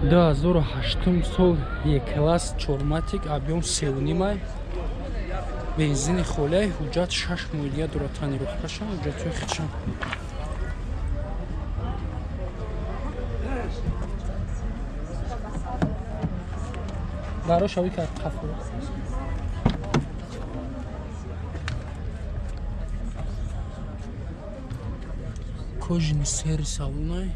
2008 сол Е-класс чорматик объем 3.5 бензини холияй ҳуҷҷат 6 моҳ дига дорад тонировкашам ҳуҷҷатҳои худшам. Даро шави кард қафо. Кожини сери салонай.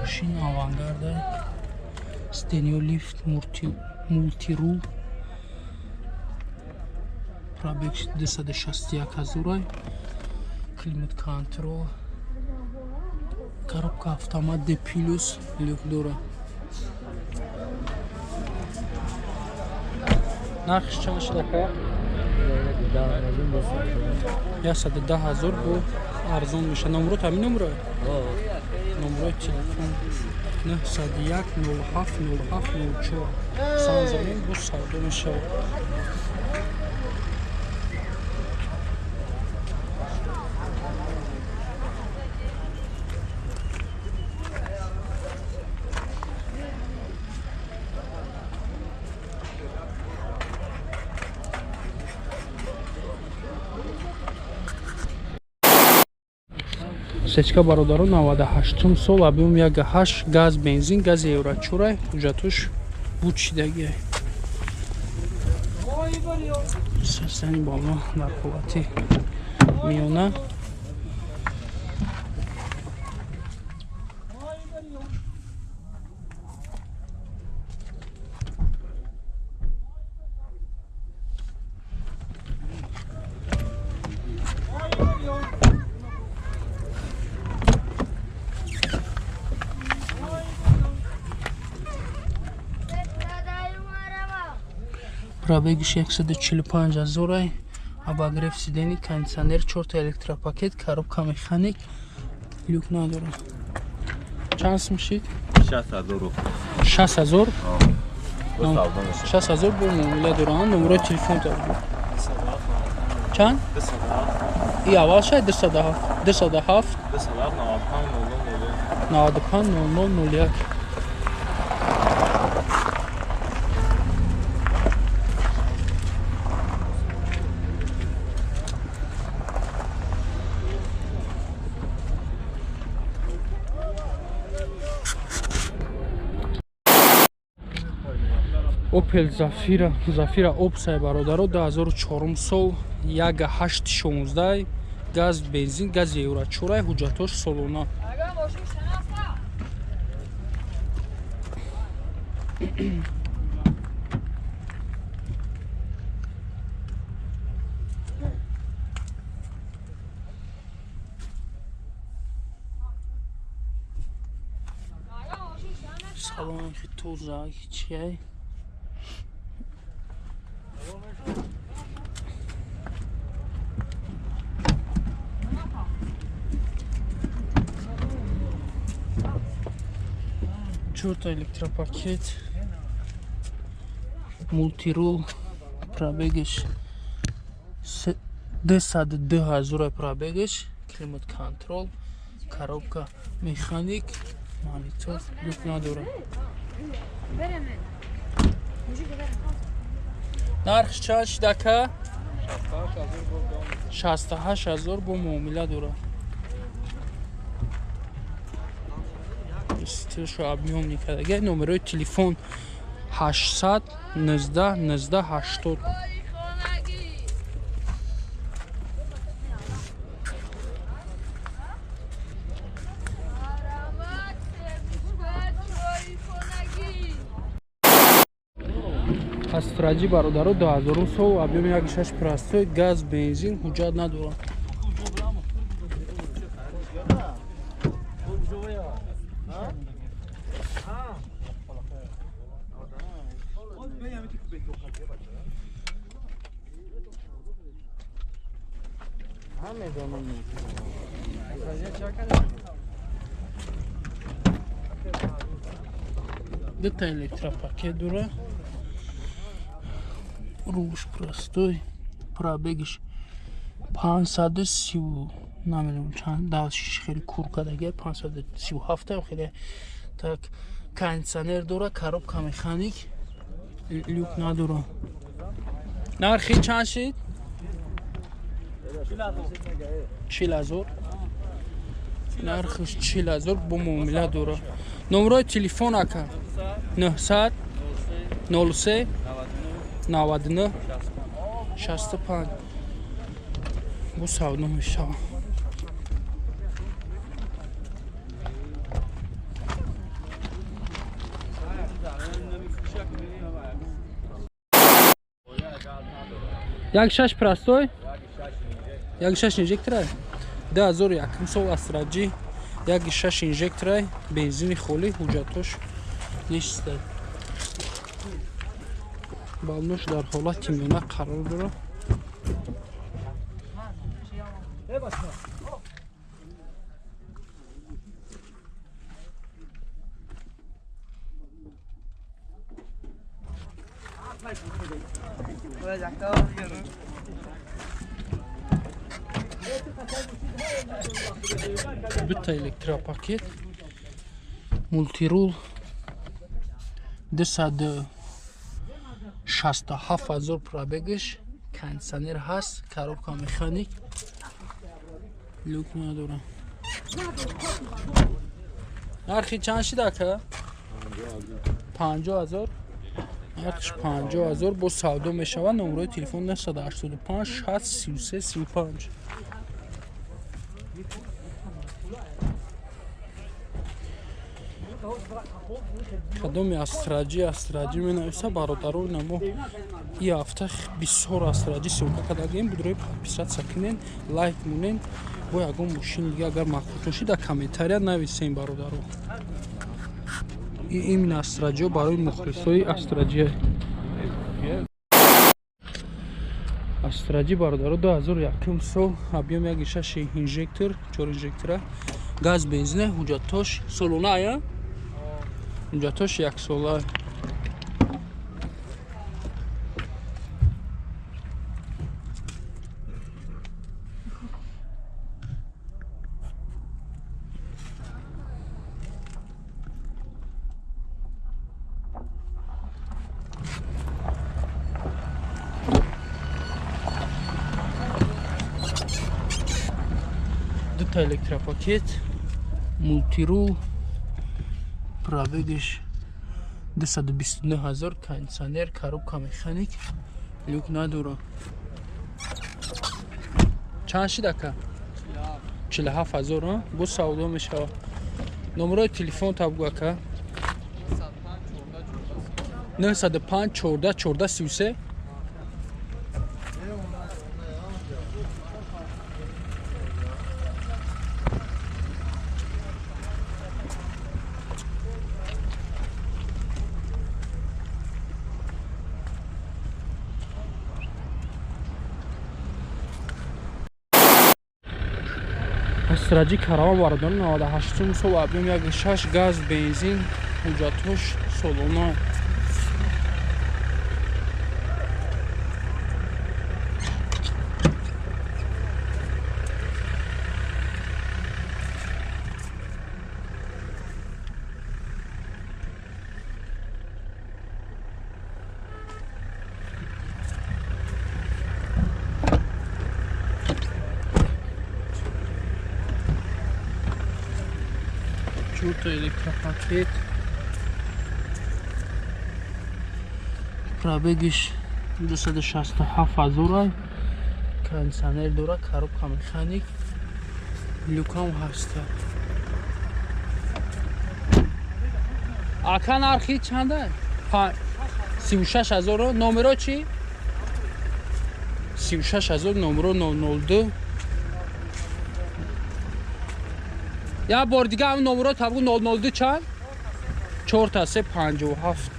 Мошин авангарда стенио лифт мултирул пробег 261 ҳазорай климат контрол коробка автомат D плюс люк дора. Нархш чанд шудака? 110 ҳазор бо арзон меша. Номрот ҳамин номро? Номрои телефон 901 07 07 04. Санзамин бо савдо мешавад. Сечка бародаро 98 сол объем 1.8 газ бензин газ евро чурай ҳуҷҷатош буд шидагиай. Састани боло дар ҳолати миёна. Пробегиш 145 ҳазорай, обогрев сидени, кондиционер, 4 электропакет, коробка механик, люк надорад. Чанд сум шид? 60 ҳазор. 60 ҳазор? 60 ҳазор бо муомила доранд. Номерои телефон дорад. Чанд? И аввал шай 207 207 95 00 01. Opel Zafira, Zafira Opsay бародаро 2004 сол 1.816 газ бензин газ евро чорай ҳуҷҷатош солона. Салон тоза чиай. Чорта электропакет, мултирул, пробегиш 202 ҳазор пробегиш, климат контрол, коробка механик, монитор, люк надорад. Нарх чанд шидака? 68 ҳазор бо муомила дорад. Стилшо объем никадаги. Номерои телефон 800 19 19 80. Аз фраҷи бародаро 2000 сол объем 1.6 простой газ бензин ҳуҷҷат надорад. Дута электропакет дора. Руш простой. Пробегиш 530 намедонам чанд дашиш хеле кур кардагия 537 хеле. Так кондиционер дора, коробка механик, люк надора. Нархи чанд шид? 40,000. Нархиш 40,000 бо муомила дора. Номерои телефон ака 900 03 99 65. Бо савдо мешавад. Як шаш простой, як шаш инжекторай. 2001 сол Астраҷи, як шаш инжекторай, бензини холӣ, ҳуҷҷатош нест. Балнош дар ҳолати миёна қарор дорад. Дута электропакет, мултирул, 267,000 пробегиш, кондиционер ҳаст, коробка механик, люк надора. Нархи чанд шид ака? 50,000. Нархиш 50,000 бо савдо мешавад. Номерои телефон 985 633 35. Кадоми Астраҷи менависа бародаро, намо и ҳафта бисёр Астраҷи съёмка кардагем. Будрои подписаться кунен, лайк монен. Бо ягон мошин дига агар маъқул шид дар комментария нависем бародаро. Именно Астраҷио барои мухлисои Астраҷи. Астраҷи бародаро 2001 сол, объем 1.6 инжектор, 4 инжектора, газ бензина, ҳуҷҷатош солона ая? Ҳуҷҷатош як сола. Дута электропакет, мултирул, пробегиш 229,000, кондиционер, коробка механик, люк надора. Чанд шид ака? 47,000. Бо савдо мешавад. Номерои телефон табгу ака? 905 14 14 33. Астраҷи караван бародарон 98 сол, объем 1.6, газ, бензин, ҳуҷҷатош солона. Чурта электропакет, пробегиш 267,000, кондиционер дора, коробка механик, люкам ҳаст. Ака нархи чанда? 36,000. Номеро чи? 36,000, номеро 002. Я бор дига ҳам номеро табгу 002 чанд? 4 3 57.